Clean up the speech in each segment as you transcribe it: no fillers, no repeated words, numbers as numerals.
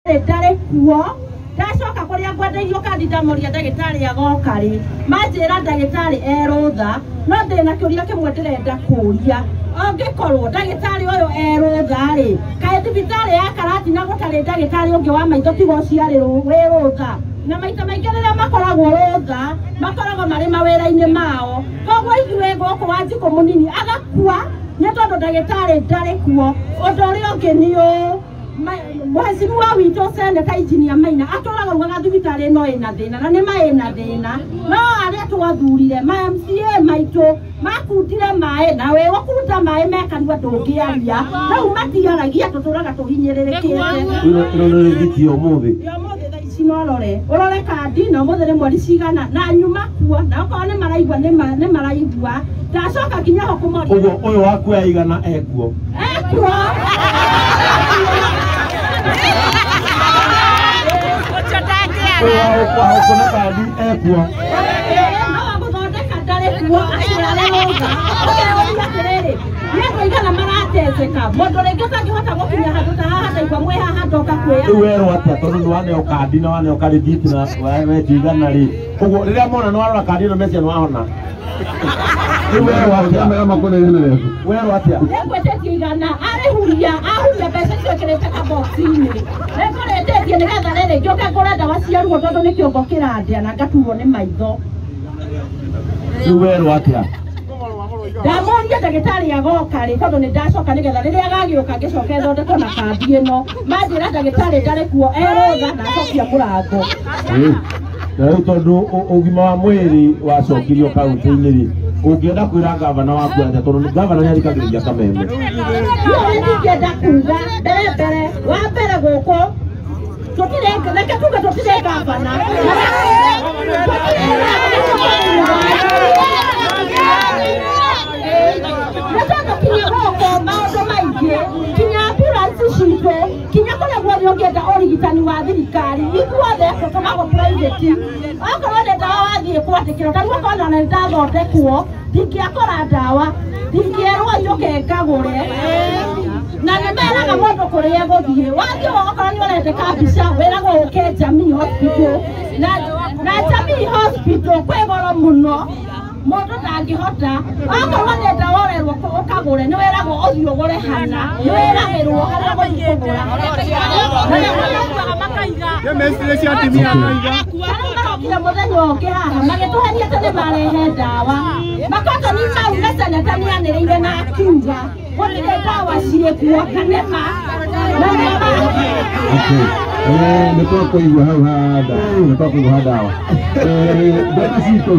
Ndarĩ kuo ndacoka kũrĩa ngwendeirio kandi ndamoria ndagĩtarĩ agoka rĩ manjĩra ndagĩtarĩ erũtha no ndĩna kĩũria kĩmwe ndĩrenda kũria angĩkorwo ndagĩtarĩ ũyũ erũtha rĩ kaĩ thibitarĩ ya Karatina gũtarĩ ndagĩtarĩ ũngĩ wa maitho tiga ũcio arĩ wĩ rũtha na maita maingĩ rĩrĩa makoragwo rũtha makoragwo marĩ mawĩra-inĩ mao koguo ithuĩ gũkũ Wanjikũ mũnini agakua nĩ tondũ ndagĩtarĩ ndarĩ kuo. Ũndũ ũrĩa ũngĩ nĩ ũũ mheshimiwa witũ Seneta Engineer Maina atũraga ugaga thibitarĩ ĩno ĩna thĩna na nĩ ma ĩna thĩna no arĩa twathurire ma MCA maitũ makundire maĩ na wĩ gũkunda maĩ me kanua ndũngĩaria rĩu matiaragia tũtũraga tũhinyĩrĩrĩkĩte. Ĩno nĩ rĩthiti ya ũmũthĩ. Ya ũmũthĩ thaa ici no ũrore ũrore kandi na ũmũthĩ nĩ mweri cigana na nyuma kuo na okorwo nĩ maraigua nĩ maraigua ndacoka nginya ho kũmoria. Ũguo ũyũ wakuoya igana ekuo. Ekuo. Ũyũ wa kandi ekuo. No agũthondeka ndarĩ kuo acio arĩ rũtha. Ũkeyũria atĩrĩrĩ nĩ andũ aigana marateceka mũndũ rĩngĩ ũtangĩhota gũkinya handũ ta haha ndaigua mwĩ haha ndoka kwĩya. Rĩu werwo atĩa tondũ nĩ waneo kandi na waneo karĩthiti na wetio igana rĩ ũguo rĩrĩa mona nĩ warora kandi ĩno mecia nĩ wahona. Rĩu werwo atĩa? Werwo atĩa? Nĩngwĩtĩtie igana arĩhuria ahuria mbeca icio ĩkĩrĩte kabox-inĩ nĩngũrĩtĩtie nĩgetha rĩrĩ ngĩũke ngũre ndawa cia ruo tondũ nĩ kĩongo kĩrandĩa na ngaturwo nĩ maitho. Rĩu werwo atĩa? Ndamũria ndagĩtarĩ agoka rĩ tondũ nĩ ndacoka nĩgetha rĩrĩa agagĩũka ngĩcoke thondekwo na kandi ĩno manjĩra ndagĩtarĩ ndarĩ kuo erũtha na acokia mũrango. Na rĩu tondũ ũgima wa mwĩrĩ wacokirio kaunti-inĩ rĩ ũngĩenda kwĩra gavana waku atĩa tondũ gavana nĩ athikagĩrĩria kameme. Niĩ ndingĩenda kuga mbere mbere wa mbere gũkũ tũtirĩ reke tuge tũtirĩ gavana nĩ tondũ kinya gũkũ maũndũ maingĩ kinya ambulance citũ kinya kũrĩa guothe ũngĩenda ũrigitani wa thirikari ithuothe tũtũmagwo private okorwo nĩ ndawa wathiĩ kwandĩkĩrwo ta rĩu okorwo ona nĩ ndathondekwo ndingĩakora ndawa ndingĩerwo njũke ngagũre na nĩ meraga mũndũ kũrĩa egũthiĩ wathiĩ okorwo nĩ ũrendeka mbica wĩragwo ũke Jamii Hospital na Jamii Hospital kwĩ goro mũno mũndũ ndangĩhota okorwo nĩ ndawa ũrerwo ũkagũre nĩ wĩragwo ũthiĩ ũgũre hana nĩ wĩragĩrwo harĩa ũgũthiĩ kũgũra. Marokire mũthenya ũngĩ haha magĩtũheria atĩ nĩ marehe ndawa makotoni mau na seneta nĩ anĩrĩire na akiuga gũtirĩ ndawa ciĩkuo na nĩma na nĩma. Nĩ tũkũigua hau ha ndawa nĩ tũkũigua ha ndawa mbeca citũ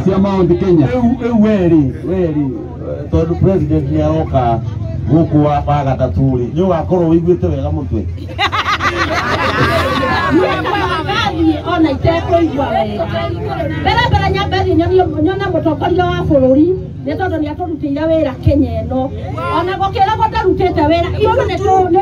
cia Mount Kenya. Rĩu werĩ tondũ president nĩ aroka gũkũ wa gatatũ rĩ nĩ ũgakorwo wĩiguĩte wega mũtwe. Ngathiĩ ona itekũigua wega mbere mbere nyambe thiĩ nyone mũtongoria wa bũrũri nĩ tondũ nĩ atũrutĩire wĩra Kenya ĩno ona gũkĩragwo ndarutĩte wĩra ithuĩ nĩ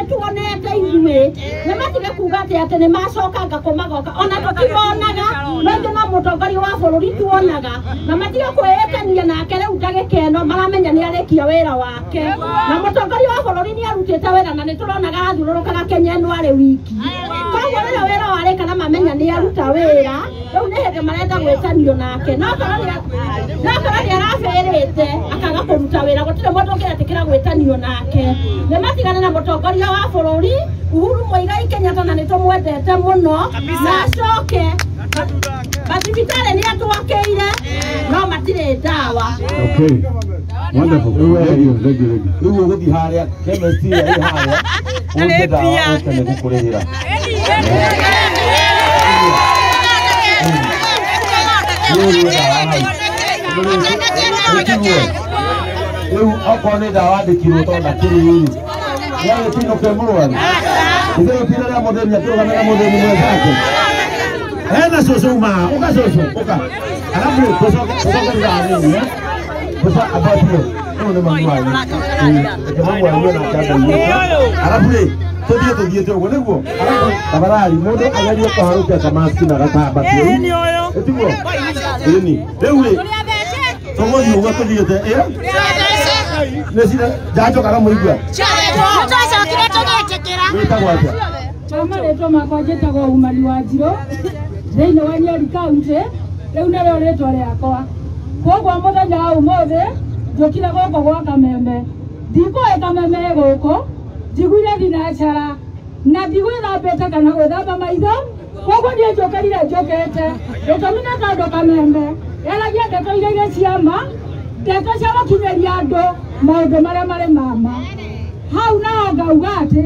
tuonete ithuĩ nĩ matige kuga atĩ atĩ nĩ macokanga kũmagoka ona tũtimonaga no ithuĩ no mũtongoria wa bũrũri tuonaga na matige kwĩĩtania nake rĩu ndagĩka ĩno maramenya nĩ arĩkia wĩra wake na mũtongoria wa bũrũri nĩ arutĩte wĩra na nĩ tũronaga athiũrũrũkaga Kenya ĩno arĩ wiki koguo rĩrĩa wĩra warĩka na mamenya nĩ aruta wĩra rĩu nĩ hĩndĩ marenda gwĩtanio nake no korwo nĩ arabĩrĩte akaga kũruta wĩra gũtirĩ mũndũ ũngĩretĩkĩra gwĩtanio nake nĩ matigane na mũtongoria wa bũrũri Uhuru Muigai Kenyatta na nĩ tũmwendete mũno na acoke mathibitarĩ nĩ atwakĩire no matirĩ ndawa. Okay. Wonderful. Thank you, thank you, thank you. Rĩu ũgũthiĩ harĩa chemist ĩrĩa ĩ harĩa ũrute ndawa ũke nĩ gũkũrĩhĩra. Rĩu okorwo nĩ ndawa wandĩkirwo tondũ ndakĩrĩ rĩ nĩagĩtinũke mũrwaru ithe gũtinda rĩa mũthĩni akĩrũgame na mũthĩni mwenzake hena cũcũ umaha ũka cũcũ ũka alafu rĩ tũcoke thutha hanini tũcoke ũyũ nĩ mami wanyu reke mami wanyu onake ambe alafu rĩ tũthiĩ tũthiĩte ũguo nĩguo alafu tafadhali mũndũ agerie kũharũkia kamaski na gatamba kĩu ĩtiguo ĩni rĩu rĩ tũgũthiĩ ũguo tũthiĩte ĩ nĩ cira njanjo kana mũigua wĩtagwo atĩa? Marĩtwa makwa njĩtagwo Umani wa Njirũ thĩinĩ wa Nyeri County, rĩu nĩrĩo rĩtwa rĩakwa. Koguo mũthenya wa ũmũthĩ njũkire gũkũ gwa Kameme, ndikũĩ Kameme gũkũ, njiguire thinacara na ndigwĩthambĩte kana gwĩthamba maitho, koguo niĩ njũkĩrire njũkĩte gĩtũmi nĩ tondũ Kameme yaragia ndeto iria irĩ ciama, ndeto cia gũkinyĩria andũ maũndũ marĩa marĩ mama. Hau naho ngauga atĩ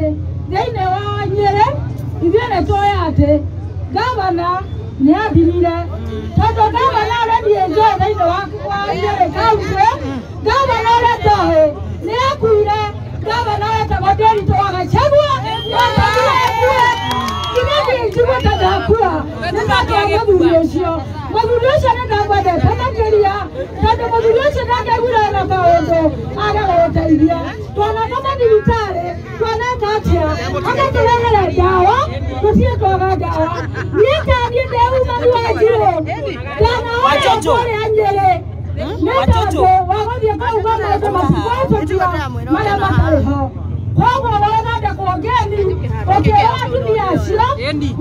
thĩinĩ wa Nyĩrĩ ithuĩ nĩ tũĩ atĩ gavana nĩ athirire, tondũ gavana ũrĩa niĩ njũĩ thĩinĩ wa Nyĩrĩ County, gavana ũrĩa ndoĩ nĩ akuire, gavana wetagwo Nderitu wa Gachagua nĩatũmire akue. Nginya niĩ njigue ta ndakua nĩ tondũ wa mũthuri ũcio. Mũthuri ũcio nĩ ndamwendete makĩria, tondũ mũthuri ũcio ndangĩaiguire na kaũndũ age gũgũteithia. Twanatũma thibitarĩ, twaneka atĩa, agatũrehere ndawa, tũtirĩ twaga ndawa. Niĩ ta niĩ ndĩ Umani wa Njirũ, ndanahoya kũrĩa Nyĩrĩ nĩ tondũ wa gũthiĩ kũuga maũndũ matikũhĩtũkio marĩa matarĩ ho. Koguo wathondekwo ngeni ũkĩra atumia acio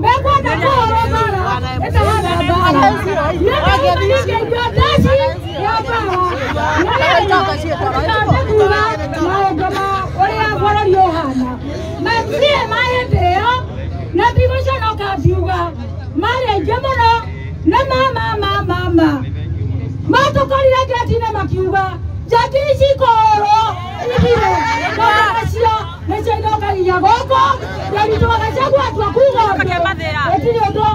mekwenda kũhũrwo mbara ĩtahana mbara. Niĩ ndauma ningĩigua ndaci ya mbara nĩgetha kuga maũndũ ma ũrĩa bũrũri ũhana. MCA ma hĩndĩ ĩyo na ndigũconoka ngiuga marĩ aingĩ mũno na mama matũkorire ngeti-inĩ makiuga njaki ici ikũhũrwo ithire, tondũ nacio nĩcio ithũkagia gũkũ. Nderitu wa Gachagua atua kuga ũndũ gũtirĩ ũndũ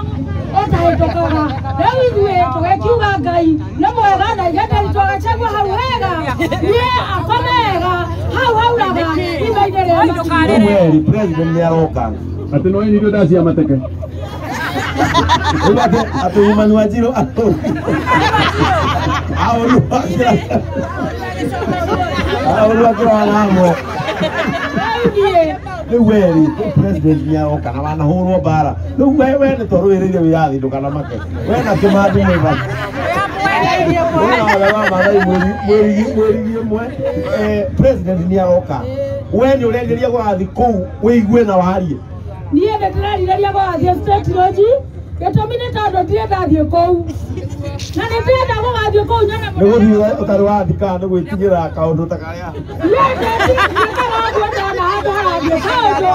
ũtahĩtũkaga. Rĩu ithuĩ tũgĩkiuga Ngai nĩ mwega na aige Nderitu wa Gachagua hau hega, niĩ akome wega hau hauraga ime-inĩ rĩa matimũ. Rĩu eri president nĩ aroka. Atĩ no ĩnirio ndacia mateke. Rĩu atĩ Umani wa Njirũ ahũrirwo akĩrora hamwe. Rĩu eri president nĩ aroka na wanahũrwo mbara. Rĩu we nĩ twarũĩrĩire wĩyathi ndũkanamake. We na Kĩmathi mwĩ bata. Wĩna wa Maathai mwĩrigi ĩmwe. President nĩ aroka. We nĩ ũrerirĩria gũgathiĩ kũu wĩigue na warie. Niĩ nĩ ndĩrerirĩria gũgathiĩ State Lodge, gĩtũmi nĩ tondũ ndirĩ ndathiĩ kũu na nĩ ndĩrenda gũgathiĩ kũu nyone Nĩ gũthiĩ ũtarĩ wathiĩ kana nĩ gwĩtigĩra kaũndũ ta karĩa. Niĩ ndĩthiĩte ndona handũ harathiĩ kaũndũ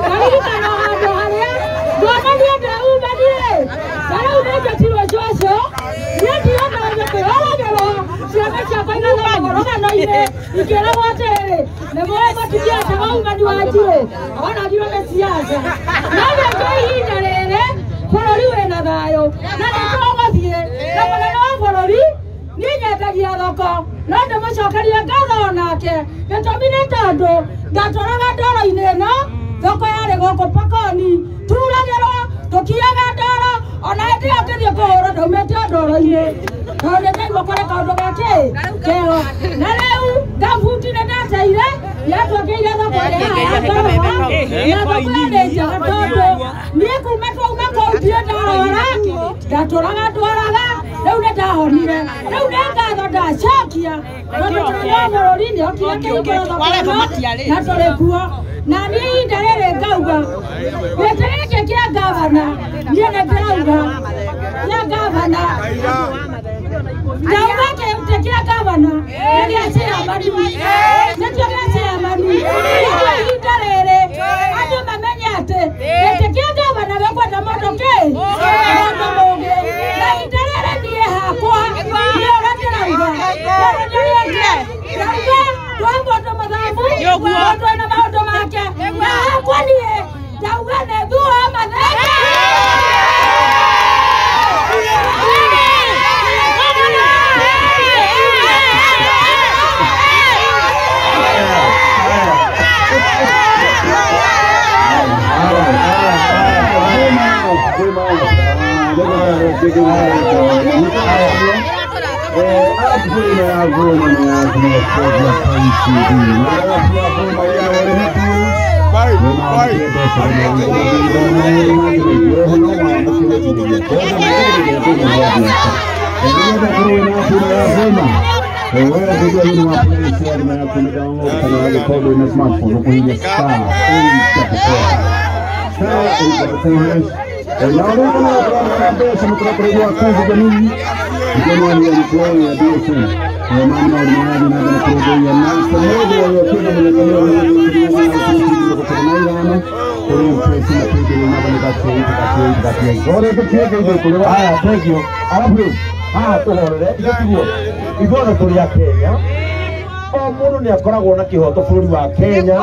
ngaririkana handũ harĩa ndonanie ndĩumanie na rĩu nĩ njĩtirwo cũcũ. Niĩ ndirenda kwĩroragĩrwo ciana ciakwa igathomagwo rũgano-inĩ ikĩragwo atĩrĩrĩ nĩ mũĩ mũtumia etagwo Umani wa Njirũ onagirwo nĩ siasa. No nĩkĩo ihinda rĩrĩ bũrũri wĩna thayũ na nĩ tũgũthiĩ na mũnene wa bũrũri. Niĩ nyendagia thoko no ndĩmũcokerie ngatho onake, gĩtũmi nĩ tondũ ndatũraga ndoro-inĩ ĩno, thoko yarĩ gũkũ Pakoni, turagĩrwo tũkiaga ndoro, ona hĩndĩ ĩyo ngĩthiĩ kũhũrwo ndaumĩte o ndoro-inĩ tondũ nĩ ndaigua kũrĩ kaũndũ gakĩ keho. Na rĩu ngabuti nĩ ndateire yatwakĩire thoko ĩrĩa ya ngoroba, na thoko ĩyo nĩ njega tondũ niĩ kuma twauma kũu ndirĩ ndarwara, ndatũraga ndwaraga, rĩu nĩ ndahonire. Rĩu nĩ ngatho ndacokia tondũ mũnene wa bũrũri nĩ okire kĩhingũro thoko ĩno na tũrĩ kuo. Na niĩ ihinda rĩrĩ ngauga gĩtĩ gĩkĩ kĩa gavana, niĩ nĩ ndĩrauga kĩa gavana, ndauga gĩtĩ kĩa gavana nĩ gĩa chairman, nĩkĩo gĩa chairman. Nĩkĩo ihinda rĩrĩ andũ mamenye atĩ gĩtĩ kĩa gavana gĩkwenda mũndũ kĩ mũndũ mũũgĩ. Na ihinda rĩrĩ niĩ hakwa niĩ ũrĩa ndĩrauga ndauga twa mũndũ mũthamu, mũndũ wĩna maũndũ make, na hakwa niĩ ndauga nĩ thuo mathenge. star 844 hash. Na ũrĩa ũrona mbeca mũtaratara wa Kuzi Jamii ikiwa ni mikono ya DSM maana maũndũ marathiĩ na mbere kũrũmbũiya na mũndũ ũyũ kwĩna mũnene kũrĩ M-Pesa na paybill namba nĩ 38 38 38. Ore tũkienge ithuĩ kũrĩ Haya, thank you. Arabu rĩu haha tũhorere ithuĩ ithuothe tũrĩ a Kenya. O mũndũ nĩ akoragwo na kĩhoto bũrũri wa Kenya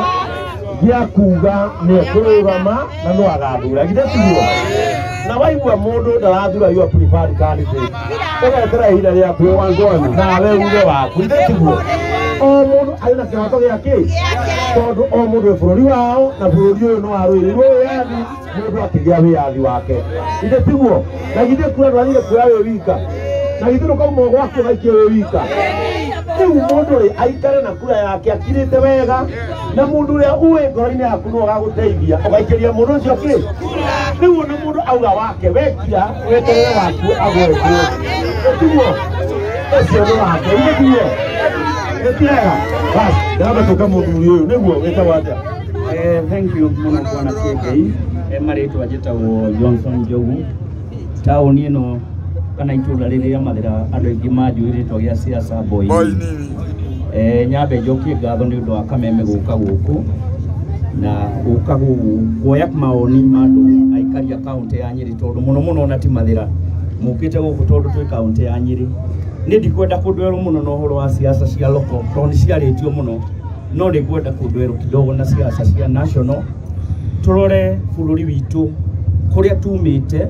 gĩa kuga nĩ ekũrũgama na no agathura, githĩ tiguo? Na waigua mũndũ ndarathura your preferred candidate, ũgetera ihinda rĩaku nawe uge waku, githĩ tiguo? O mũndũ arĩ na kĩhoto gĩa kĩ, tondũ o mũndũ wĩ bũrũri wao na bũrũri ũyũ no warũĩrĩirwo wĩyathi, mũndũ akĩgĩa wĩyathi wake, githĩ tiguo? Na githĩ kura ndwathire kuoya wĩ wika, na githĩ ndũkauma gwaku ũgaikie wĩ wika? Rĩu mũndũ rĩ aikare na kura yake akirĩte wega, na mũndũ ũrĩa uĩ ngoro-inĩ yaku no agagũteithia ũgaikĩria mũndũ ũcio kĩ. Rĩu ona mũndũ auga wake wekira weterere waku agwetwo, tiguo? Ũcio nĩ wake, githĩ tiguo? Gĩtiega bas, ndĩramba tũke mũthuri ũyũ nĩguo wĩtagwo atĩa? Thank you mũno bwana Kĩengei. Marĩtwa njĩtagwo Johnson Njogu. Taũni ĩno kana itũra rĩrĩ rĩa Mathĩra andũ aingĩ manjũĩ rĩtwa gĩa siasa boy. Nyambe njokie ngatho nĩ ũndũ wa kameme gũka gũkũ na gũka kuoya maoni ma andũ aikari a kaũntĩ ya Nyĩrĩ, tondũ mũno mũno ona ti Mathĩra mũkĩte gũkũ tondũ twĩ kaũntĩ ya Nyĩrĩ. Niĩ ndikwenda kũndwerwo mũno na ũhoro wa siasa cia local tondũ nĩ ciarĩtio mũno, no nĩ ngwenda kũndwerwo kidogo na siasa cia national, tũrore bũrũri witũ kũrĩa tumĩte,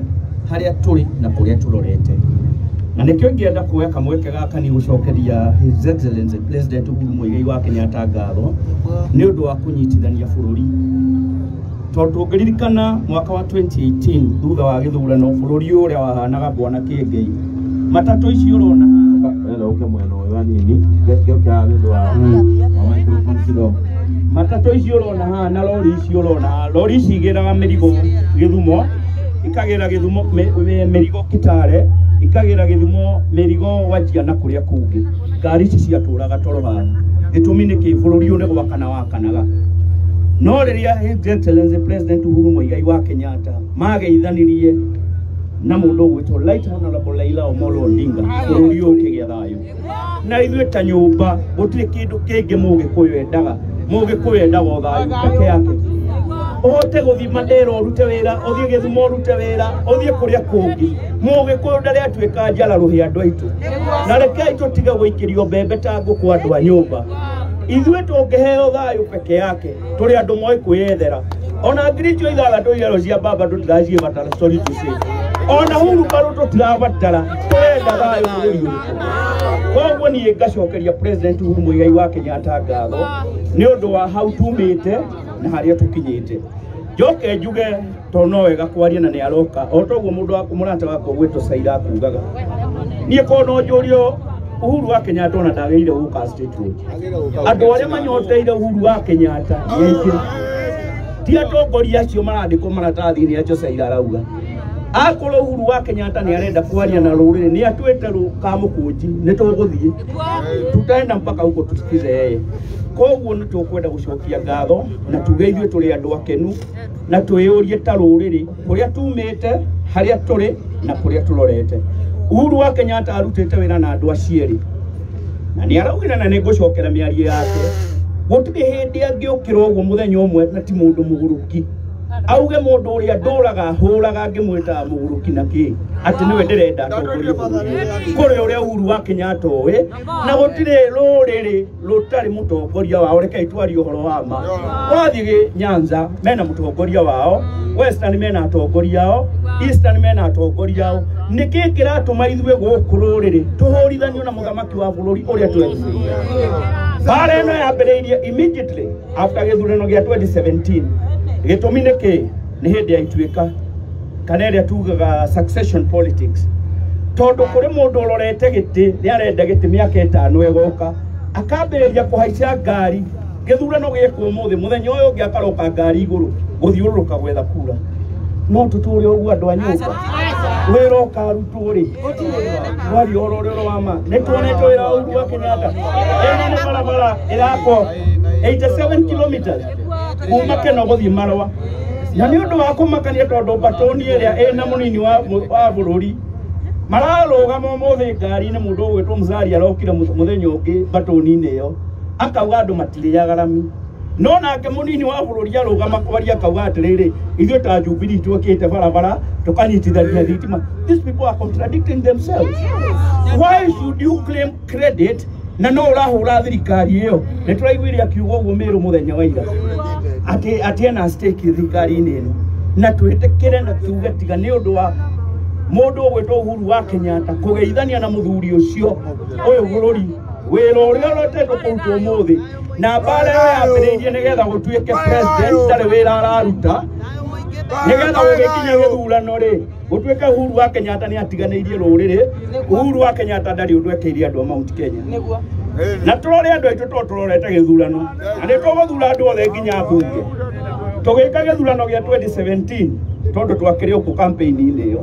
harĩa tũrĩ na kũrĩa tũrorete. Na nĩkĩo ingĩenda kuoya kamweke gaka nĩ gũcokeria His Excellency President Uhuru Muigai wa Kenyatta ngatho nĩ ũndũ wa kũnyitithania bũrũri, tondũ tũngĩririkana mwaka wa 2018 thutha wa gĩthurano bũrũri ũrĩa wahanaga bwana Kĩengei, matatũ ici ũrona Enda ũke mwena ũyũ hanini, gĩoke haha nĩ ũndũ wa microphone kidogo. Matatũ ici ũrona haha na rori ici ũrona haha, rori ici igĩraga mĩrigo Gĩthumo, ikagĩra Gĩthumo mĩrigo Kitale, ikagĩra Gĩthumo mĩrigo Wajia na kũrĩa kũngĩ. Ngari ici ciatũraga toro haha, gĩtũmi nĩ kĩ? Bũrũri ũyũ nĩ gwakana wakanaga. No rĩrĩa His Excellency President Uhuru Muigai wa Kenyatta mageithanirie na mũndũ ũgwĩtwo Right Honorable Raila Amolo Odinga, bũrũri ũyũ ũkĩgĩa thayũ. Na ithuĩ ta nyũmba gũtirĩ kĩndũ kĩngĩ mũgĩkũyũ endaga, mũgĩkũyũ endaga o thayũ peke yake. Ũhote gũthiĩ Mandera ũrute wĩra, ũthiĩ Gĩthumo ũrute wĩra, ũthiĩ kũrĩa kũngĩ. Mũgĩkũyũ ndarĩ atuĩka njara rũhĩa andũ aitũ. Na rekei tũtige gũikĩrio mbembe ta ngũkũ andũ a nyũmba. Ithuĩ tũngĩheo thayũ peke yake, tũrĩ andũ moĩ kwĩyethera. Ona ngiri icio ithathatũ iherwo cia baba tũtiraciĩbatara, sorry to say. Ona hurumbarũ tũtirabatara, tũrenda thayũ bũrũri ũrĩkũ. Koguo niĩ ngacokeria President Uhuru Muigai wa Kenyatta ngatho nĩ ũndũ wa hau tumĩte na harĩa tũkinyĩte. Njoke njuge tondũ no wega kwaria na nĩ aroka, o toguo mũndũ waku mũrata wakwa ũgwĩtwo Saira akugaga. Niĩ korwo no njũrio Uhuru wa Kenyatta ona ndagĩrĩire gũka State Road. Andũ arĩa manyoteire Uhuru wa Kenyatta nĩ aingĩ. Ti atongoria acio marandĩkwo maratathi-inĩ acio Saira arauga. Akorwo Uhuru wa Kenyatta nĩ arenda kwaria na rũrĩrĩ, nĩ atuĩte Kamũkũnji, nĩ tũgũthiĩ. Tutaenda mpaka huko tusikize yeye. Koguo nĩ tũkwenda gũcokia ngatho na tuge ithuĩ tũrĩ andũ akenu na twĩyũrie ta rũrĩrĩ kũrĩa tumĩte, harĩa tũrĩ na kũrĩa tũrorete. Uhuru wa Kenyatta arutĩte wĩra na andũ acio erĩ, na nĩ araugire na nĩ ngũcokera mĩario yake, gũtirĩ hĩndĩ angĩũkĩra ũguo mũthenya ũmwe na ti mũndũ mũgũrũki auge mũndũ ũrĩa ndũraga hũraga ngĩmwĩtaga mũgũrũki na kĩ atĩ nĩwe ndĩrenda atongorie bũrũri kũrĩ ũrĩa Uhuru wa Kenyatta ũĩ, na gũtirĩ rũrĩrĩ rũtarĩ mũtongoria wao. Rekei twarie ũhoro wa ma. Wathiĩ Nyanza mena mũtongoria wao, Western mena atongoria ao, Eastern mena atongoria ao. Nĩkĩ kĩratũma ithuĩ gũkũ rũrĩrĩ tũhũrithanio na mũthamaki wa bũrũri ũrĩa twethurire? Mbara ĩno yambĩrĩirie immediately after gĩthurano gĩa 2017. Gĩtũmi nĩ kĩ? Nĩ hĩndĩ ya ituĩka kana ĩrĩa tugaga succession politics, tondũ kũrĩ mũndũ ũrorete gĩtĩ, nĩ arenda gĩtĩ mĩaka 5 ĩgoka, akambĩrĩria kũhaica ngari. Gĩthurano gĩekwo ũmũthĩ, mũthenya ũyũ ũngĩ akaroka ngari igũrũ gũthiũrũrũka gwetha kura. No tũtũre ũguo andũ a nyũmba? Wĩra ũkarutwo rĩ? Twaria ũhoro ũrĩa wa ma, nĩ tuonete wĩra wa Uhuru wa Kenyatta. Ĩno nĩ barabara ĩrakwo 87 kilometers kuma Keno gũthiĩ Marũa. Na nĩ ũndũ wa kũmakania tondũ mbatũni ĩrĩa ĩna mũnini wa bũrũri mararũgama ũmũthĩ ngari-inĩ mũndũ ũgwĩtwo Musalia arokire mũthenya ũngĩ mbatũni-inĩ ĩyo akauga andũ matirĩaga rami. No nake mũnini wa bũrũri arũgama kwaria akauga atĩrĩrĩ, ithuĩ ta Jubilee twĩkĩte barabara tũkanyitithania thitima. These people are contradicting themselves. Why should you claim credit na no ũrahũra thirikari ĩyo? Nĩ tũraiguire akiuga ũguo Mĩrũ mũthenya wa ira atĩ ena stake thirikari-inĩ ĩno, na twĩtĩkĩre na tuge tiga nĩ ũndũ wa mũndũ ũgwĩtwo Uhuru wa Kenyatta kũgeithania na mũthuri ũcio ũyũ bũrũri wĩra ũrĩa ũrotetwo kũrutwo ũmũthĩ na mbara ĩyo yambĩrĩirie nĩgetha gũtuĩke president ndarĩ wĩra araruta nĩgetha gũgĩkinya gĩthurano rĩ gũtuĩke Uhuru wa Kenyatta nĩ atiganĩirie rũrĩrĩ. Uhuru wa Kenyatta ndarĩ ũndũ ekĩire andũ a Mount Kenya. Na tũrore andũ aitũ to tũrorete gĩthurano na nĩ tũgũthura andũ othe nginya mbunge. Tũgĩka gĩthurano gĩa 2017 tondũ twakĩrĩ ũkũ campaign-inĩ ĩyo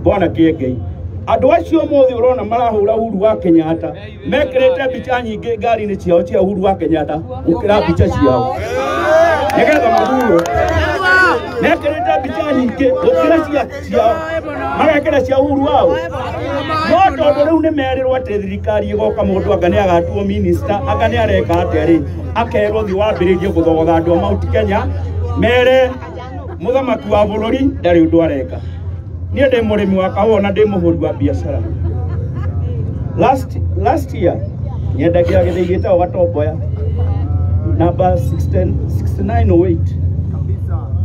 Bwana Kĩengei, andũ acio ũmũthĩ ũrona marahũra Uhuru wa Kenyatta mekĩrĩte mbica nyingĩ ngari-inĩ ciao cia Uhuru wa Kenyatta gũkĩra mbica ciao nĩgetha mathurwo. Mekĩrĩte mbica nyingĩ gũkĩra ciao magekĩra cia Uhuru wao. No tondũ rĩu nĩ merirwo atĩ thirikari ĩgoka mũndũ anga nĩ agatuo minister anga nĩ areka atĩa rĩ, akerwo thiĩ wambĩrĩrie gũthogotha andũ a Mount Kenya mere mũthamaki wa bũrũri ndarĩ ũndũ areka. Niĩ ndĩ mũrĩmi wa kahũa na ndĩ mũhũri wa biacara. Last year nyendagia gĩthĩi gĩtagwo Gatomboya namba 6908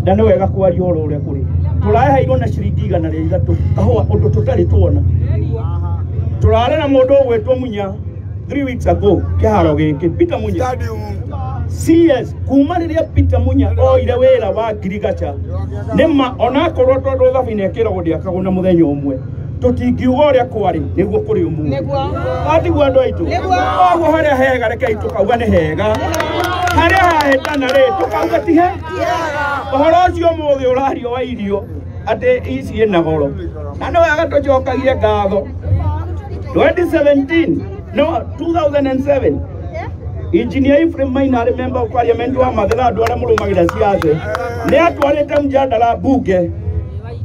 na nĩ wega kwaria ũhoro ũrĩa kũrĩ. Tũraheirwo na ciringi 103 kahũa ũndũ tũtarĩ tuona. Tũrarĩ na mũndũ ũgwĩtwo Munya 3 weeks ago kĩharo gĩkĩ Peter Munya CS kuma rĩrĩa Peter Munya oire wĩra wa ngirigaca nĩma onakorwo tondũ thabina ĩkĩragwo ndĩakagwo na mũthenya ũmwe tũtingiuga ũrĩa kwarĩ nĩguo kũrĩ ũmũthĩ. Atiguo andũ aitũ koguo harĩa hega rekei tũkauga nĩ hega, harĩa hahĩtana rĩ tũkauga ti he. Ũhoro ũcio ũmũthĩ ũrario wa irio atĩ ici ĩna goro na nĩ wega tũcokagie ngatho. 2017 no 2007 Engineer Ephraim Maina arĩ member of parliament wa Mathĩra andũ arĩa mũrũmagĩrĩra ciaca nĩ atwarĩte mjadala bunge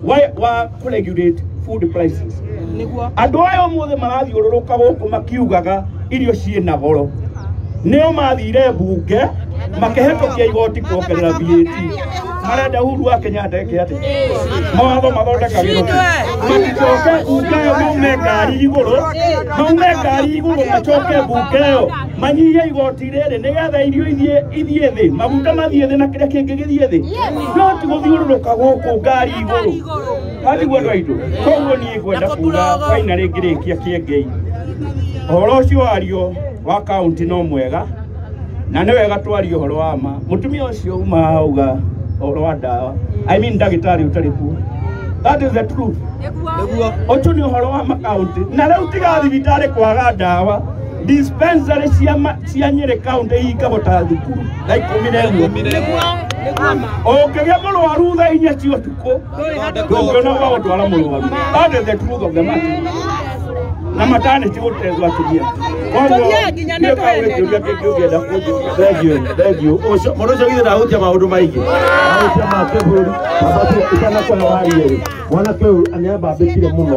wa kũregulate food prices. Andũ aya ũmũthĩ marathiũrũrũka gũkũ makiugaga irio ciĩna goro nĩo mathire bunge makĩhetũkia igoti kuongerera VAT. Marenda Uhuru wa Kenyatta eke atĩa? Mawatho mathondekagĩrwo maticoke bunge ĩyo maume ngari igũrũ, maume ngari igũrũ macoke bunge ĩyo manyihie igoti rĩrĩ nĩgetha irio ithiĩ thĩ, maguta mathiĩ thĩ na kĩrĩa kĩngĩ gĩthiĩ thĩ, no ti gũthiũrũrũka gũkũ ngari igũrũ. Atiguo andũ aitũ. Koguo niĩ ngwenda kuga finally ngĩrĩkia Kĩengei, ũhoro ũcio wario wa kaunti no mwega na nĩ wega twarie ũhoro wa ma. Mũtumia ũcio uma auga ũhoro wa ndawa, I mean ndagĩtarĩ ũtarĩ kuo. That is the truth. Ũcio nĩ ũhoro wa makaunti na rĩu tiga thibitarĩ kwaga ndawa, dispensary cia Nyĩrĩ kaunti ihingagwo ta thukuru thaa 11. Ũngĩgĩa mũrwaru thaa 4 cia ũtukũ ndũngĩona gwa gũtwara mũrwaru. That is the truth of the matter. Na maternity gũtezwo atumia. Koguo nĩ kĩũria kĩngĩ ũngĩenda kũnjũria. Thank you, thank you. Mũndũ ũcio githĩ ndahutia maũndũ maingĩ. Ahutia ma kĩbũrũri, abatiĩ itanakũhe warie rĩ. Mwanake ũyũ nĩambambĩkire mũno.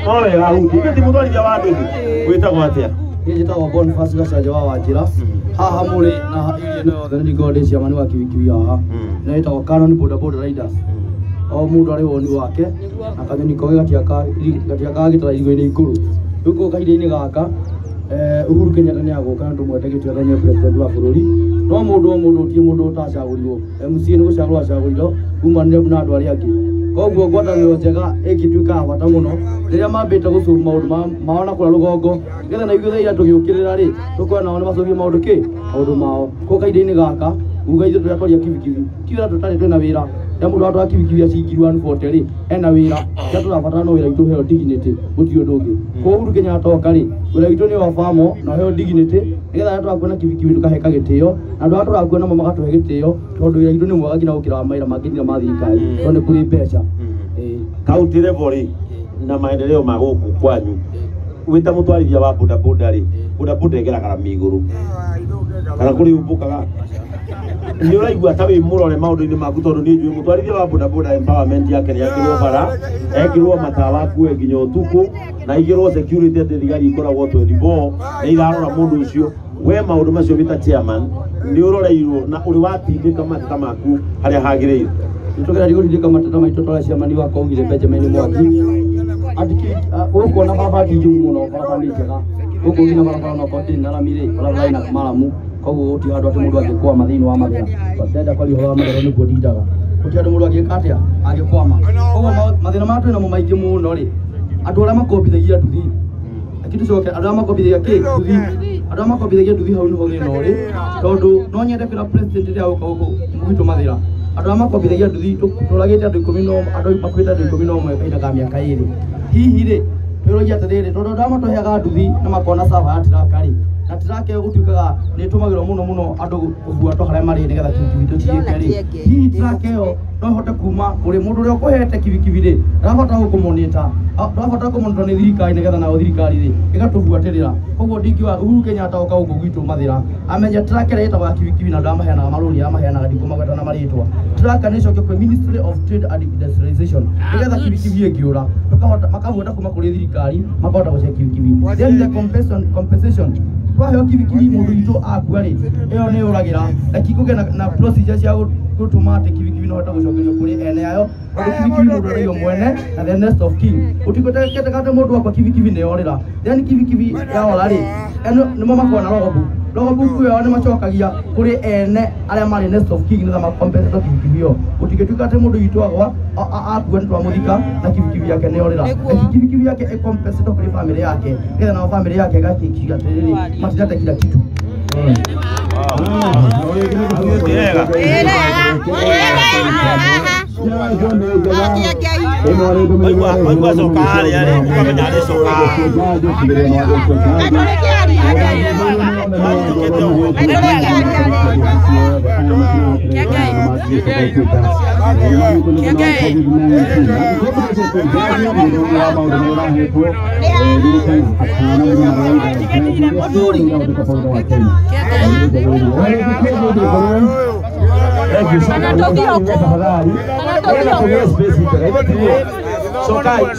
No wega ahutie. Ithuĩ ti mũtwarithia wa nduthi. Wĩtagwo atĩa? Niĩ njĩtagwo Boniface Gacanja wa Wanjĩra. Haha mũrĩ na area ĩno yothe nĩ ngoragwo ndĩ chairman wa kiwikiwi haha. Na ĩtagwo Canon Boda Boda Riders. O mũndũ arĩ woni wake na kanyoni koge gatiakaga gĩtara irigo-inĩ ikũrũ. Rĩu koguo kahinda-inĩ gaka Uhuru Kenyatta nĩ agũka na tũmwende gĩtĩo nĩwe president wa bũrũri. No mũndũ o mũndũ ti mũndũ ũtacagũrirwo. MCA nĩ gũcagũrwo acagũrirwo kumanire na andũ arĩa angĩ. Koguo ngwatanĩro njega ĩngĩtuĩka ya bata mũno rĩrĩa mambĩte gũcũrũ maũndũ mao na kũrĩa rũgongo nĩgetha na ithuĩ thaa iria tũgĩũkĩrĩra rĩ tũkona nao nĩ macũgie maũndũ kĩ maũndũ mao. Koguo kahinda-inĩ gaka uga ithuĩ tũrĩa twaria kibikibi ti wĩra tũtarĩ twĩna wĩra. Rĩrĩa mũndũ atwara kibikibi ya ciringi 140 rĩ ena wĩra kĩrĩa tũrabatara no wĩra witũ ũheo dignity gũtirĩ ũndũ ũngĩ. Koguo Uhuru Kenyatta oka rĩ wĩra witũ nĩ wabamo na ũheo dignity nĩgetha arĩa tũrakuona kibikibi tũkaheka gĩtĩo na andũ arĩa tũrakuona namo makatũhe gĩtĩo tondũ wĩra witũ nĩ mwega nginya gũkĩra wa mawĩra mangĩ nginya ma thirikari tondũ nĩ kũrĩ mbeca. County level rĩ na maendeleo ma gũkũ kwanyu wĩta mũtwarithia wa boda boda rĩ boda boda ĩgeraga rami igũrũ kana kũrĩ ũmbũkaga Nĩ ũraigua ta wĩ mũrore maũndũ-inĩ maku tondũ nĩ njũĩ mũtwarithia wa bodaboda empowerment yake nĩ yakĩrwo bara, ekĩrwo matawa akue nginya ũtukũ na igĩrwo security atĩ thigari ikoragwo 24 nĩ irarora mũndũ ũcio. We maũndũ macio wĩ ta chairman nĩ ũroreirwo na ũrĩ watindĩka mateta maku harĩa hagĩrĩire? Nĩtũgeragia gũtindĩka mateta maitũ twarĩa ciamani wakwa augire Benjamin Mwangi gũkũ ona barabara ti njũru mũno, barabara nĩ njega gũkũ nginya barabara onokorwo ndĩrĩ na rami rĩ, barabara ĩna maramu, koguo gũtirĩ handũ atĩ mũndũ angĩkwama thĩinĩ wa Mathĩra. Ndenda kwaria ũhoro wa Mathĩra nĩguo ndindaga, gũtirĩ handũ mũndũ angĩka atĩa angĩkwama. Koguo mathĩna marĩa twĩnamo maingĩ mũno rĩ, andũ arĩa makombithagia nduthi, lakini tucoke andũ arĩa makombithagia kĩ nduthi, andũ arĩa makombithagia nduthi hau nĩho thĩna ũrĩ, tondũ no nyende kwĩra president rĩrĩa agũka gũkũ gwitũ Mathĩra, andũ arĩa makombithagia nduthi tũragĩte andũ ikũmi na andũ makuĩte andũ 11 kahinda ka mĩaka 2. Hihi rĩ twĩroria atĩrĩrĩ, tondũ andũ arĩa matũheaga nduthi na makona sava ya tiraka rĩ, na tiraka ĩyo gũtuĩkaga nĩ ĩtũmagĩrwo mũno mũno andũ gũbuatwo harĩa marĩ nĩgetha kibikibi tũciĩke rĩ, hihi tiraka ĩyo no ĩhote kuma kũrĩ mũndũ ũrĩa ũkũhete kibikibi rĩ, ndarabata gũkũmonita, ndarabata kũmonitwo nĩ thirikari nĩgetha nayo thirikari rĩ ĩgatũbuatĩrĩra. Koguo ndingiuga Uhuru Kenyatta oka gũkũ gwitũ Mathĩra amenye tiraka ĩrĩa ĩtagwo ya kibikibi na andũ arĩa maheanaga marũni arĩa maheanaga ndikũmagweta na marĩtwa, tiraka nĩ ĩcoke kwĩ Ministry of Trade and Industrialization nĩgetha kibikibi ĩngĩũra tũkahota makabuata kuma kũrĩ thirikari makahota gũce kibikibi. Then the compensation twaheo kibikibi mũndũ witũ akua rĩ, ĩyo nĩ yũragĩra reke kũgĩe na procedure cia gũtũma atĩ kibikibi no hote gũcokerio kũrĩ ene ayo, tondũ kibikibi mũndũ araiyo mwene na the next of kin gũtigũtekete mũndũ akwa kibikibi nĩ yorĩra. Then kibikibi yaora rĩ, eno nĩmo makoragwo na logbook ĩyo nĩ macokagia kũrĩ ene arĩa marĩ next of kin nĩgetha makompensate kibikibi ĩyo. Gũtingĩtuĩka atĩ mũndũ witũ agwa akua nĩ twamũthika na kibikibi yake nĩ yorĩra, reke kibikibi yake ĩkompensate kũrĩ famĩlĩ yake nĩgetha nao famĩlĩ yake ĩgakikiga atĩrĩrĩ matirate kila kitu.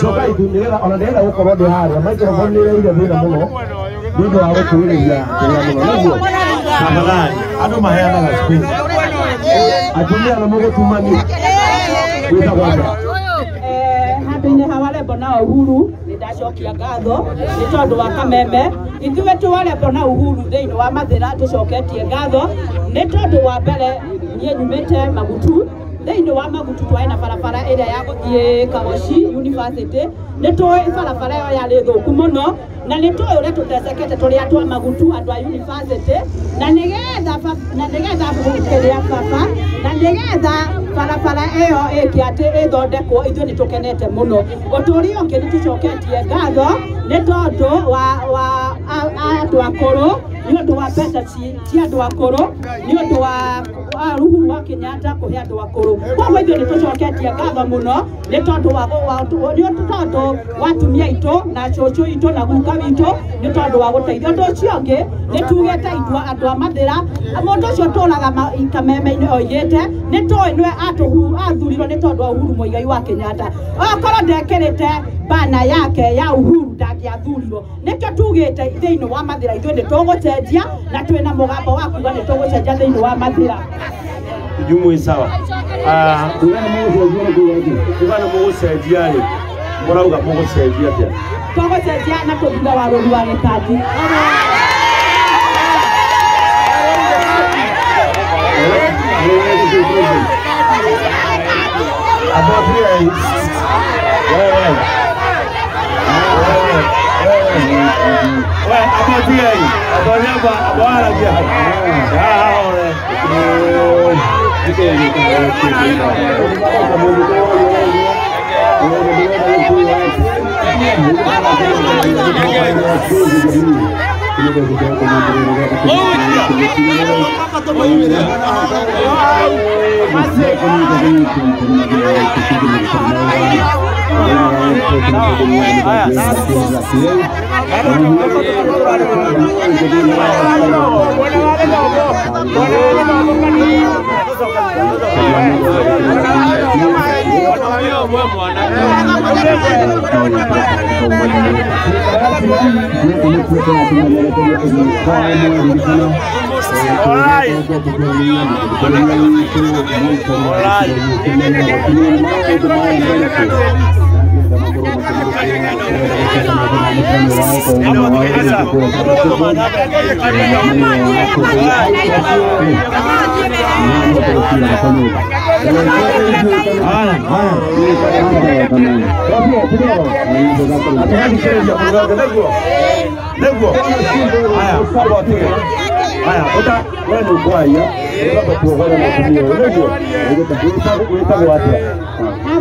Cokai tu nĩgetha ona ndĩrenda gũkorwo ndĩ harĩa microphone nĩ ĩreire thĩna mũno nĩ ũndũ wa gũkuhĩrĩria kĩrĩa mũno nĩguo tafadhali andũ maheanaga space atumia na mũgũtumani gwĩtagwo atĩa? Handũ-inĩ ha Warembo na Uhuru nĩ ndacokia ngatho nĩ tondũ wa kameme. Ithuĩ twĩ Warembo na Uhuru thĩinĩ wa Mathĩra tũcoketie ngatho nĩ tondũ wa mbere niĩ nyumĩte Magutu. Thĩinĩ wa Magutu twarĩ na barabara ĩrĩa ya gũthiĩ Kagoci University, nĩ tũĩ barabara ĩyo yarĩ thũku mũno na nĩ tũĩ ũrĩa tũtecekete tũrĩ andũ a Magutu andũ a university, na nĩgetha kĩrĩa baba na nĩgetha barabara ĩyo ĩke atĩ ĩthondekwo ithuĩ nĩ tũkenete mũno. Ũtũũri ũngĩ nĩ tũcoketie ngatho nĩ tondũ wa andũ akũrũ, nĩ ũndũ wa mbeca cia andũ akũrũ, nĩ ũndũ wa Uhuru wa Kenyatta kũhe andũ akũrũ. Koguo ithuĩ nĩ tũcoketie ngatho mũno nĩ tondũ wa atumia aitũ na cũcũ itũ na guka witũ nĩ tondũ wa gũteithia. Ũndũ ũcio ũngĩ nĩ tugĩte itua andũ a Mathĩra, mũndũ ũcio ũtũraga kameme-inĩ oigĩte nĩ tũĩ nĩwe athurirwo nĩ tondũ wa Uhuru Muigai wa Kenyatta. Okorwo ndekĩrĩte bana yake ya Uhuru ndangĩathurirwo. Nĩkĩo tugĩte thĩinĩ wa Mathĩra ithuĩ nĩ tũgũcenjia na twĩna mũgambo wa kuga nĩ tũgũcenjia thĩinĩ wa Mathĩra. Jumwe sawa. Kuga na mũgũcenjia rĩ, mũrauga mũgũcenjia atĩa? Tũgũcenjia na tũthure Warũri wa Gĩkanji.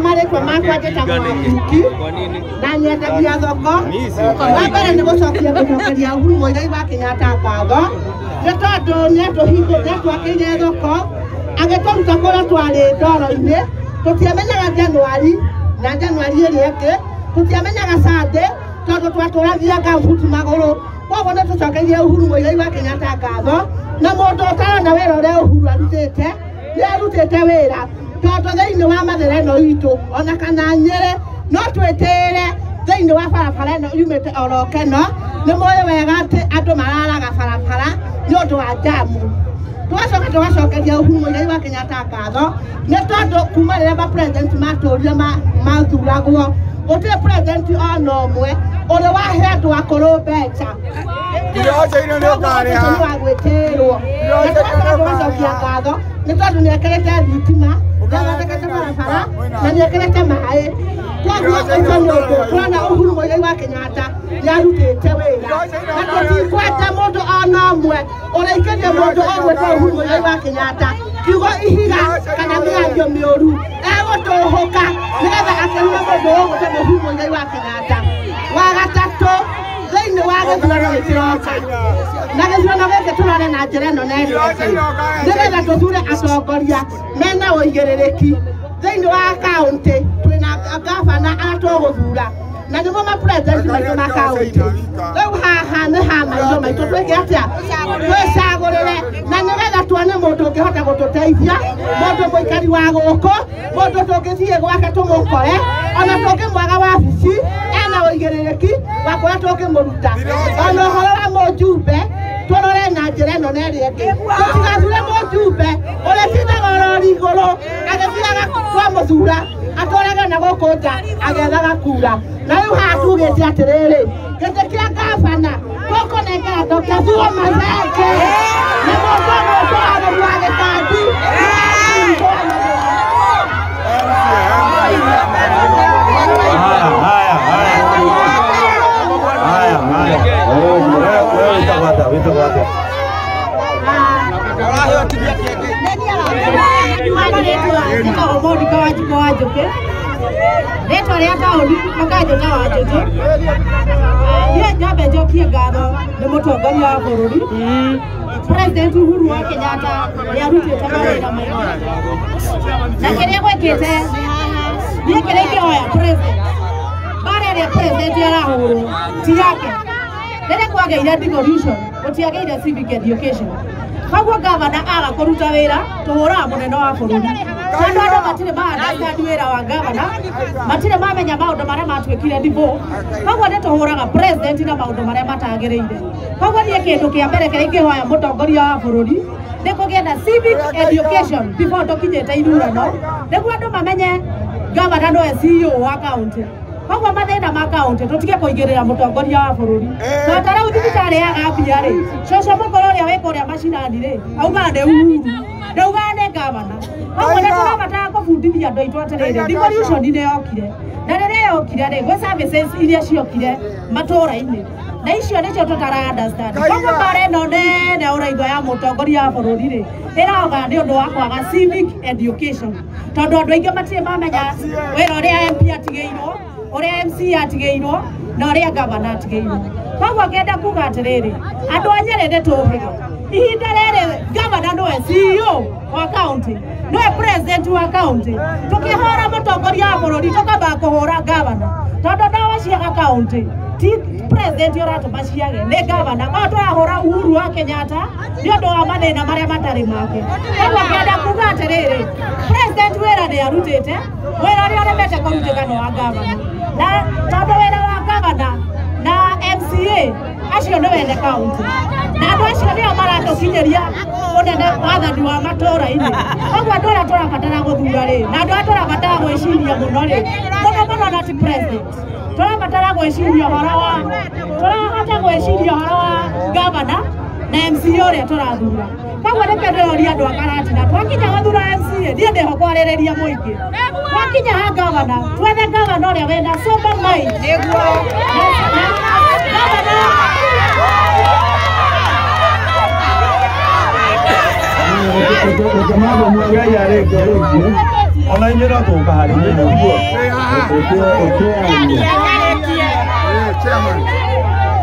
Marĩtwa makwa njĩtagwo Wabuki na nyendagia thoko. Wa mbere nĩ gũcokia gũcokeria Uhuru Muigai wa Kenyatta ngatho nĩ tondũ nĩatwakĩire thoko agĩtũruta kũrĩa twarĩ ndoro-inĩ. Tũtiamenyaga Januari na Januari ĩrĩa ĩngĩ, tũtiamenyaga Sunday tondũ twatũragia ngambuti magũrũ. Koguo nĩ tũcokeirie Uhuru Muigai wa Kenyatta ngatho na mũndũ ũtarona wĩra ũrĩa Uhuru arutĩte nĩ arutĩte wĩra tondũ thĩinĩ wa Mathĩra ĩno itũ ona kana Nyĩrĩ no twĩtĩĩre thĩinĩ wa barabara ĩno yumĩte oro Keno. Nĩ mũĩ wega atĩ andũ mararaga barabara nĩ ũndũ wa njamu. Tũgacoka tũgacokeria Uhuru Muigai wa Kenyatta ngatho nĩ tondũ kuma rĩrĩa ma president matũrire mathuragwo gũtirĩ president ona ũmwe ũrĩ wahe andũ akũrũ mbeca. Nĩ wa gwĩtĩĩrwo. Na tũgacoka tũgacokia ngatho nĩ tondũ nĩ ekĩrĩte thitima, nĩ athondekete barabara na nĩ ekĩrĩte maĩ. Koguo ũcio nĩ ũndũ tũrona Uhuru Muigai wa Kenyatta nĩ arutĩte wĩra na tũtikwenda mũndũ ona ũmwe ũraikĩria mũndũ ũgwĩtwo Uhuru Muigai wa Kenyatta kiugo ihiga kana mĩario mĩũru egũtũhũka nĩgetha akĩrume mũndũ ũgwĩtwo Uhuru Muigai wa Kenyatta. Wa gatatũ thĩinĩ wa gĩthurano gĩkĩroka na gĩthurano gĩkĩ tũrore na njĩra ĩno na ĩno ĩngĩ nĩgetha tũthure atongoria mena ũigĩrĩrĩki. Thĩinĩ wa kaũntĩ twĩna gavana arĩa tũgũthura na nĩmo ma president maitũ ma kaũntĩ. Rĩu haha nĩ ha maitho maitũ twĩke atĩa? Twĩcagũrĩre na nĩgetha tuone mũndũ ũngĩhota gũtũteithia, mũndũ mũikari wa gũkũ, mũndũ tũngĩthiĩ gwake tũmũkore ona tũngĩmwaga wabici ena ũigĩrĩrĩki wa kũrĩa tũngĩmũruta. Ona ũhoro wa mũjumbe tũrore na njĩra ĩno na ĩrĩa ĩngĩ, tũtigathure mũjumbe ũrĩa tindaga orori igũrũ agĩthiaga twamũthura atwarage na gũkũ nja agĩethaga kura. Na rĩu haha tugĩte atĩrĩrĩ, gĩtĩ kĩa gavana tũkũnengera Dr. Thuo Mathenge na mũndũ ũgwĩtwo Agũri wa Gĩkandi. Rĩtwa rĩa taũni makanjĩta Wanjũkĩ. Niĩ nyambe njokie ngatho nĩ mũtongoria wa bũrũri President Uhuru wa Kenyatta nĩ arutĩte mawĩra maingĩ na kĩrĩa gwĩkĩte niĩ kĩrĩa ingĩhoya president mbara ĩrĩa president arahũrwo ti yake. Rĩrĩa kwagĩire devolution gũtiagĩire civic education, koguo gavana aga kũruta wĩra tũhũraga mũnene wa bũrũri tondũ andũ matirĩ ma understand wĩra wa gavana, matirĩ mamenya maũndũ marĩa matuĩkire devolve. Koguo nĩ tũhũraga president na maũndũ marĩa matagĩrĩire. Koguo niĩ kĩndũ kĩa mbere kĩrĩa ingĩhoya mũtongoria wa bũrũri nĩ kũgĩa na civic education before tũkinyĩte ithurano nĩguo andũ mamenye gavana nowe CEO wa kaũntĩ. Koguo mathĩna ma kaũntĩ tũtige kũigĩrĩra mũtongoria wa bũrũri. Tondũ ta rĩu thibitarĩ ya Gambia rĩ, cũcũ mũkũrũ ũrĩa wĩ kũrĩa macinani rĩ, augaga nĩ Uhuru, ndaugaga nĩ gavana. Koguo nĩ tũrabatara kũbundithia andũ aitũ atĩrĩrĩ, devolution nĩ yokire na rĩrĩa yokire rĩ, gwĩ services iria ciokire matũũra-inĩ na icio nĩcio tũtara understand. Koguo mbara ĩno nene ũraigua ya mũtongoria wa bũrũri rĩ, ĩroga nĩ ũndũ wa kwaga civic education tondũ andũ aingĩ matirĩ mamenya wĩra ũrĩa MP atigĩirwo, ũrĩa MC atigĩirwo, na ũrĩa gavana atigĩirwo. Koguo ngenda kuga atĩrĩrĩ, andũ a Nyĩrĩ nĩ tũhĩge ihinda rĩrĩ gavana nĩwe CEO wa county, nĩwe president wa county. Tũkĩhũra mũtongoria wa bũrũri tũkamba kũhũra gavana, tondũ ndawa ciaga county ti president ũratũma ciage nĩ gavana. Koguo tũrahũra Uhuru wa Kenyatta nĩ ũndũ wa mathĩna marĩa matarĩ make. Koguo ngenda kuga atĩrĩrĩ, president wĩra nĩ arutĩte, wĩra ũrĩa ũremete kũrutĩka nĩ wa gavana, na tondũ wĩra wa gavana na MCA acio nĩ wene county, na andũ acio nĩo maratũkinyĩria ũnene wathani wa matũra-inĩ. Koguo andũ arĩa tũrabatara gũthura rĩ, na andũ arĩa tũrabatara gwĩciria mũno rĩ, mũno mũno na ti president, tũrabatara gwĩciria ũhoro wa, tũrahota gwĩciria ũhoro wa gavana na MCA ũrĩa tũrathura. Koguo nĩkĩo ndĩroria andũ a Karatina, twakinya gũthura MCA, niĩ ndĩho kwarĩrĩria mũingĩ. Twakinya ha gavana, twethe gavana ũrĩa wĩna sober mind. Gavana Ona inyuĩ no tũgũka harĩ inyuĩ nĩguo.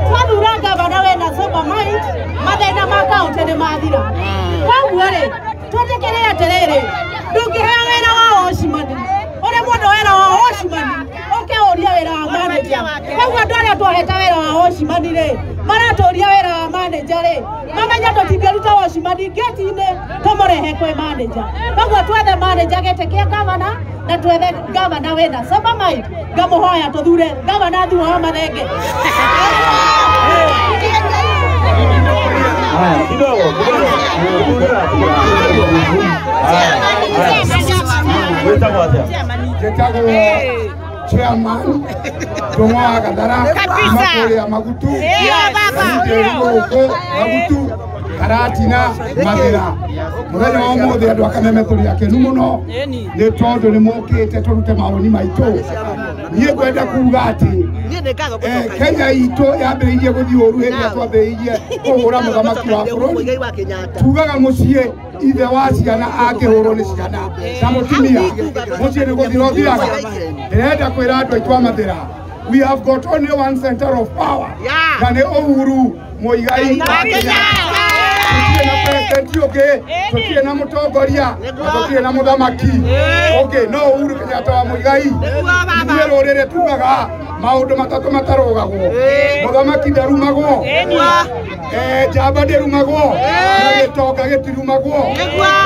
Twathura gavana wĩna sober mind, mathĩna ma kaunti nĩ mathira. Koguo rĩ, twĩtĩkĩre atĩrĩrĩ, ndũngĩheo wĩra wa watchman, ũrĩ mũndũ wĩra wa watchman ũke ũrie wĩra wa manager. Koguo andũ arĩa twahete wĩra wa watchman rĩ, maratũria wĩra wa manager rĩ, mamenye tũtingĩruta watchman gate-inĩ tũmũrehe kwĩ manager. Koguo twethe manager gĩtĩ kĩa gavana na twethe gavana wĩna sober mind. Ngamũhoya tũthure gavana thutha wa Mathenge. Haya, kidogo kidogo. Wĩtagwo atĩa? Njĩtagwo chairman Ndũng'wa wa Gathara kuma kũrĩa Magutu, gũkũ Magutu Karatina Mathĩra. Mũthenya wa ũmũthĩ andũ a Kameme tũrĩ akenu mũno nĩ tondũ nĩ mokĩte tũrute mawoni maitũ. Niĩ ngwenda kuga atĩ Kenya itũ yambĩrĩirie gũthiĩ ũru hĩndĩ ĩrĩa twambĩrĩirie kũhũra mũthamaki wa bũrũri. Tugaga mũciĩ ithe wa ciana angĩhũrwo nĩ ciana na mũtumia mũciĩ nĩ gũthira ũthiraga. Ndĩrenda kwĩra andũ aitũ a Mathĩra, we have got only one center of power, na nĩ Uhuru Muigai wa Kenyatta. Tũtirĩ na president ũngĩ, tũtirĩ na mũtongoria, na tũtirĩ na mũthamaki ũngĩ, no Uhuru Kenyatta wa Muigai. Ithuĩ rũrĩrĩ tugaga maũndũ matatũ matarũgagwo. Mũthamaki ndarumagwo, njamba ndĩrumagwo, na gĩtonga gĩtirumagwo.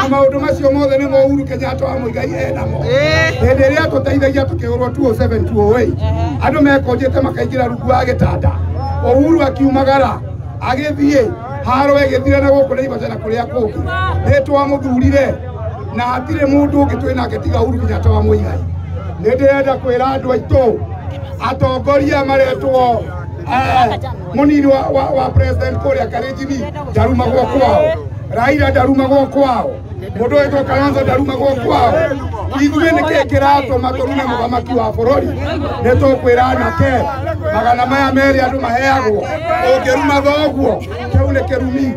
Na maũndũ macio mothe nĩmo Uhuru Kenyatta wa Muigai enamo. Hĩndĩ ĩrĩa tũteithagia tũkĩhũrwo 2007 2008, andũ mekũnjĩte makaingĩra rungu wa gĩtanda. Uhuru akiumagara agĩthiĩ haro ĩgĩthira na gũkũ Naivasha na kũrĩa kũngĩ. Nĩ twamũthurire na hatirĩ mũndũ ũngĩ twĩ nake tiga Uhuru Kenyatta wa Muigai. Nĩ ndĩrenda kwĩra andũ aitũ atongoria maretwo mũnini wa president kũrĩa Karenjini ndarumagwo kwao, Raila ndarumagwo kwao, mũndũ wĩtwo Kalonzo ndarumagwo kwao. Ithuĩ nĩkĩ kĩratũma tũrume mũthamaki wa bũrũri? Nĩ tũkwĩra anake 200 andũ maheagwo, ũngĩruma thoguo kĩu nĩ kĩrumi.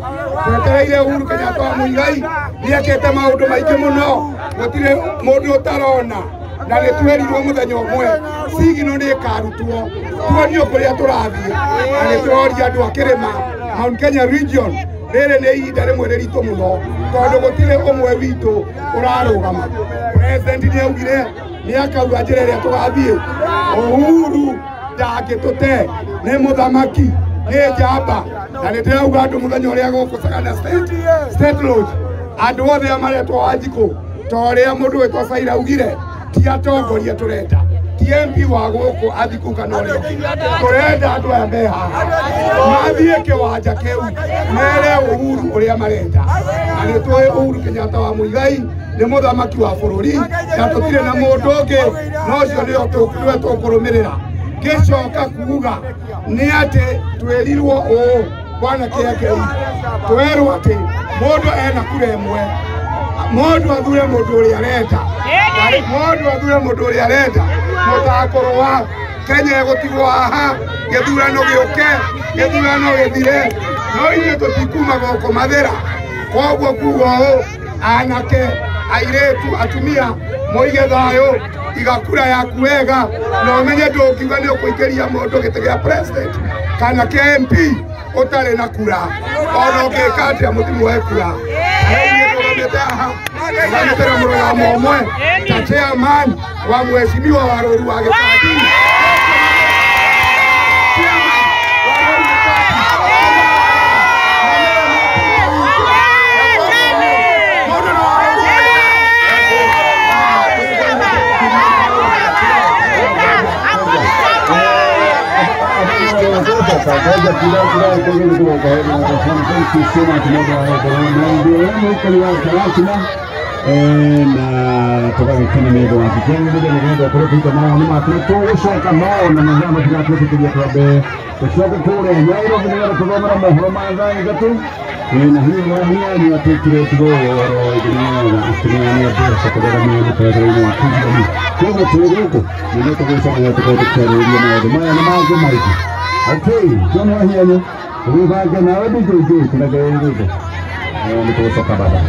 Twetereire Uhuru Kenyatta wa Muigai nĩekĩte maũndũ maingĩ mũno, gũtirĩ mũndũ ũtarona. Na nĩ twerirwo mũthenya ũmwe sigino nĩ ĩkarutwo tuonio kũrĩa tũrathiĩ, na nĩ tũroria andũ a kĩrĩma Mount Kenya region rĩrĩ nĩ ihinda rĩmwe rĩritũ mũno tondũ gũtirĩ ũmwe witũ ũrarũgama. President nĩ augire nĩ akauga njĩra ĩrĩa tũgathiĩ. Uhuru ndangĩtũte, nĩ mũthamaki, nĩ njamba, na nĩ ndĩrauga andũ mũthenya ũrĩa gũkũ Sagana State Lodge andũ othe arĩa maretwo Wanjikũ ta ũrĩa mũndũ wĩtwo Saira augire, ti atongoria tũrenda, ti MP wa gũkũ athiĩ kũu kana ũrĩa ũngĩ, tũrenda andũ aya me haha mathiĩ kĩwanja kĩu mere Uhuru ũrĩa marenda. Na nĩ tũĩ Uhuru Kenyatta wa Muigai nĩ mũthamaki wa bũrũri na tũtirĩ na mũndũ ũngĩ, na ũcio nĩwe tũkũrũmĩrĩra. Ngĩcoka kuga nĩ atĩ twĩrirwo ũũ bwana Kĩengei, twerwo atĩ mũndũ ena kura ĩmwe, mũndũ athure mũndũ ũrĩa arenda, mũndũ athure mũndũ ũrĩa arenda, mũtakũrũa. Kenya ĩgũtigwo haha, gĩthurano gĩũke, gĩthurano gĩthire, no ithuĩ tũtikuma gũkũ Mathĩra. Koguo kuga ũũ, anake, airĩtu, atumia, mũige thayũ, Iga kura yaku wega na ũmenye ndũngiuga nĩ ũkũingĩria mũndũ gĩtĩ gĩa president kana kĩa MP ũtarĩ na kura ona ũngĩka atĩa mũtimuoe kura. Rĩu niĩ ndũgamĩte haha ndũgamĩte na mũrũgamo ũmwe ta chairman wa mheshimiwa wa Rũru wa Gĩtandi. Na tũgagĩkena nĩ ũndũ waku kĩagĩrĩire nĩgetha ũkorwo ũkĩruta mawoni maku tũgũcoka no na mathaa matigatwĩtĩkĩria twambe tũcoke kũrĩa Nairobi nĩgetha tũthomere mohoro ma thaa ithatũ na hihi wahianyu atwĩkire ũtugo ũhoro wĩgiĩ nĩgetha atũneane mbeca kũrũgamia mũtaratara-inĩ wa kĩgani koguo twĩ gũkũ nĩguo tũgũcoka tũkorwo tũkĩarĩrĩria maũndũ maya na mangĩ maingĩ. Okay, John Wahianyu wĩbange nawe DJ tũreke gũkũ nĩ tũgũcoka baadaye.